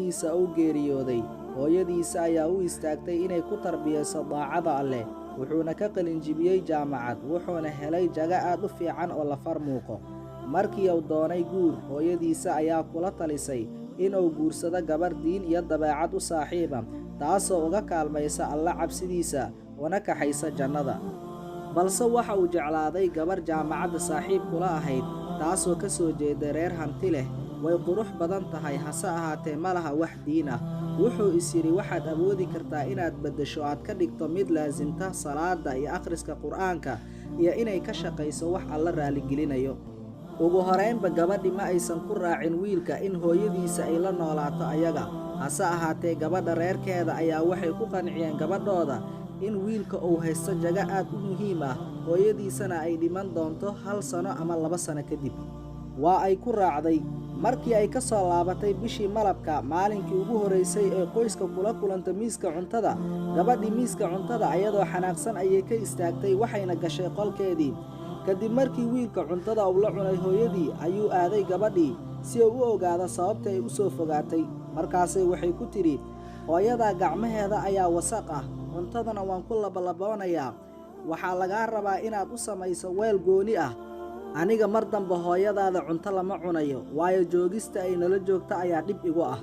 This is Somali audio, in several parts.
Aabbihiisa uu geeriyooday, hooyadiisa ayaa u istaagtay inay ku tarbiyayso daacada Alleh. Wuxuuna ka qalinjibiyey jaamacad, wuxuuna helay jago aad u fiican oo la farmuuqo. Markii uu doonay guur, hooyadiisa ayaa kula talisay inuu guursado gabar diin iyo dabeecad u saaxiiba, taasoo uga kaalmaysa Alla cabsidiisa una kaxaysa jannada. Balse waxa uu jeclaaday gabar jaamacadda saaxiib kula ahayd, taasoo ka soo jeeda reer hanti leh. Way qurux badan tahay, hase ahaatee ma laha wax diin ah. Wuxuu is yidhi waxaad awoodi kartaa inaad beddesho, aad ka dhigto mid laasimta salaada iyo akhriska Qur'aanka iyo inay ka shaqayso wax Alla raaligelinayo. Ugu horeynba gabadhi ma aysan ku raacin wiilka in hooyadiisa ay la noolaato ayaga. Hase ahaatee gabadha reerkeeda ayaa waxay ku qanciyeen gabadhooda in wiilka uu haysto jago aad u muhiim ah, hooyadiisana ay dhiman doonto 1 sano ama 2 sano kadib. Waa ay ku raacday. Markii ay ka soo laabatay bishii malabka, maalinkii ugu horeysay ee qoyska kula kulanta miiska cuntada, gabadhii miiska cuntada ayadoo xanaaqsan ayay ka istaagtay, waxayna gashay qolkeedii. Kadib markii wiilka cuntada uu la cunay hooyadii, ayuu aaday gabadhii si uu u ogaado sababta ay u soo fogaatay. Markaasay waxay ku tidhi, hooyadaa gacmaheeda ayaa wasaq ah, cuntadana waan ku labalaboonayaa. Waxaa lagaa rabaa inaad u samayso weel gooni ah. Aniga mar dambe hooyadaada cunto lama cunayo, waayo joogista ay nala joogto ayaa dhib igu ah.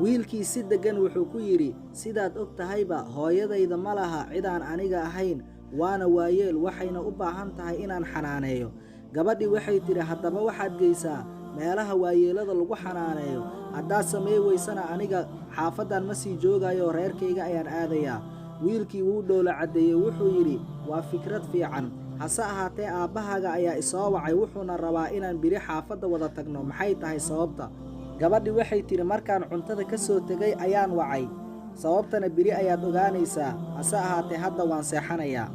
Wiilkii si deggan wuxuu ku yidhi, sidaad og tahayba hooyadayda ma laha cidaan aniga ahayn, waana waayeel, waxayna u baahan tahay inaan xanaaneeyo. Gabadhii waxay tidhi, haddaba waxaad geysaa meelaha waayeelada lagu xanaaneeyo. Haddaad samey weysana aniga xaafaddan ma sii joogayo, reerkayga ayaan aadayaa. Wiilkii wuu dhoola caddeeyey, wuxuu yidhi waa fikrad fiican, hase ahaatee aabbahaaga ayaa isoo wacay, wuxuuna rabaa inaan biri xaafadda wada tagno. Maxay tahay sababta? Gabadhii waxay tidhi, markaan cuntada ka soo tegay ayaan wacay, sababtana biri ayaad ogaanaysaa, hase ahaatee hadda waan seexanayaa.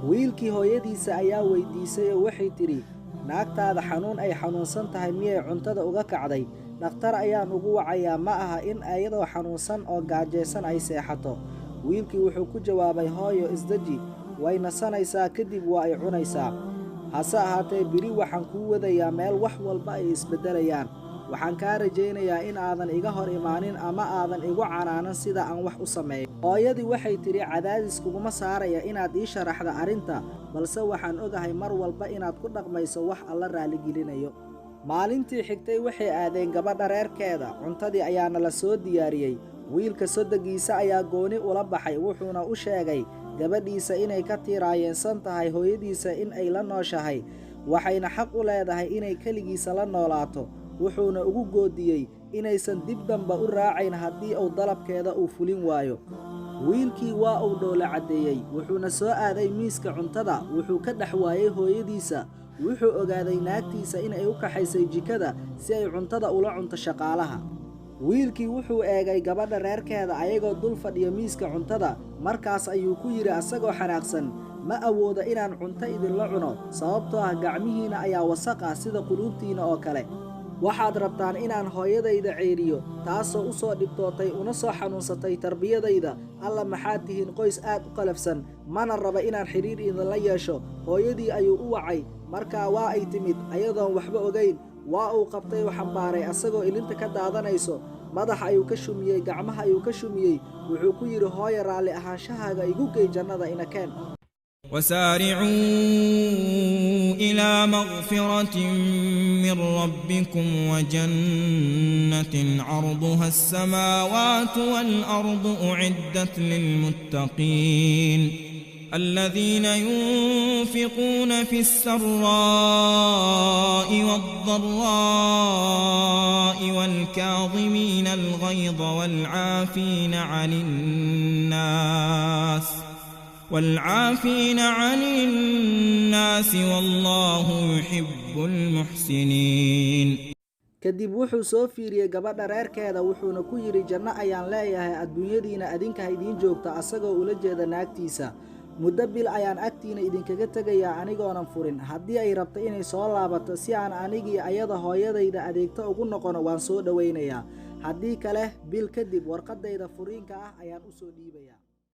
Wiilkii hooyadiisa ayaa weydiisay oo waxay tidhi, naagtaada xanuun ay xanuunsan tahay miyay cuntada uga kacday? Dhakhtar ayaan ugu wacayaa, ma aha in ayadoo xanuunsan oo gaajaysan ay seexato. Wiilkii wuxuu ku jawaabay, hooyo isdeji, way nasanaysaa, kadib waa ay cunaysaa. Hase ahaatee biri waxaan kuu wadayaa meel wax walba ay isbeddelayaan. Waxaan kaa rajaynayaa in aadan iga hor imaanin ama aadan igu canaanan sida aan wax u sameeyo. Hooyadii waxay tidhi, cadaadis kuguma saaraya inaad ii sharaxdo arrinta, balse waxaan ogahay mar walba inaad ku dhaqmayso wax Alla raaligelinayo. Maalintii xigtay waxay aadeen gabadha reerkeeda, cuntadii ayaana la soo diyaariyey. Wiilka sodogiisa ayaa gooni ula baxay, wuxuuna u sheegay gabadhiisa inay ka tiiraayeensan tahay hooyadiisa in ay la nooshahay, waxayna xaq u leedahay inay keligiisa la noolaato. Wuxuuna ugu goodiyey inaysan dib damba u raacayn haddii uu dalabkeeda uu fulin waayo. Wiilkii waa uu dhoola caddeeyey, wuxuuna soo aaday miiska cuntada. Wuxuu ka dhex waayey hooyadiisa. Wuxuu ogaaday naagtiisa in ay u kaxaysay jikada si ay cuntada ula cunto shaqaalaha. Wiilkii wuxuu eegay gabadha reerkeeda ayagoo dul fadhiya miiska cuntada. Markaas ayuu ku yidhi asagoo xanaaqsan, ma awoodo inaan cunto idinla cuno, sababtoo ah gacmihiina ayaa wasaq ah sida quluubtiina oo kale. Waxaad rabtaan inaan hooyadayda ceeriyo, taasoo u soo dhibtootay una soo xanuunsatay tarbiyadayda. Alla maxaad tihiin qoys aad u qalafsan, mana raba inaan xidhiir idinla yeesho. Hooyadii ayuu u wacay, markaa waa ay timid ayadoon waxba ogayn. Waa uu qabtay oo xambaaray asagoo ilinta ka daadanayso. Madaxa ayuu ka shumiyey, gacmaha ayuu ka shumiyey. Wuxuu ku yidhi, hooyo raalli ahaanshahaaga igu gey jannada ina keen. وسارعوا إلى مغفرة من ربكم وجنة عرضها السماوات والأرض أعدت للمتقين الذين ينفقون في السراء والضراء والكاظمين الغيظ والعافين عن الناس والله يحب المحسنين. Kadib wuxuu soo fiiriyey gabadha reerkeeda, wuxuuna ku yidhi, janno ayaan leeyahay, adduunyadiina adinka ha idiin joogta, asagoo ula jeeda naagtiisa. Muddo bil ayaan agtiina idinkaga tegayaa anigoonan furin. Haddii ay rabto inay soo laabato si aan anigii ayada hooyadayda adeegto ugu noqono, waan soo dhowaynayaa. Haddii kale bil kadib warqadayda furiinka ah ayaan u soo dhiibayaa.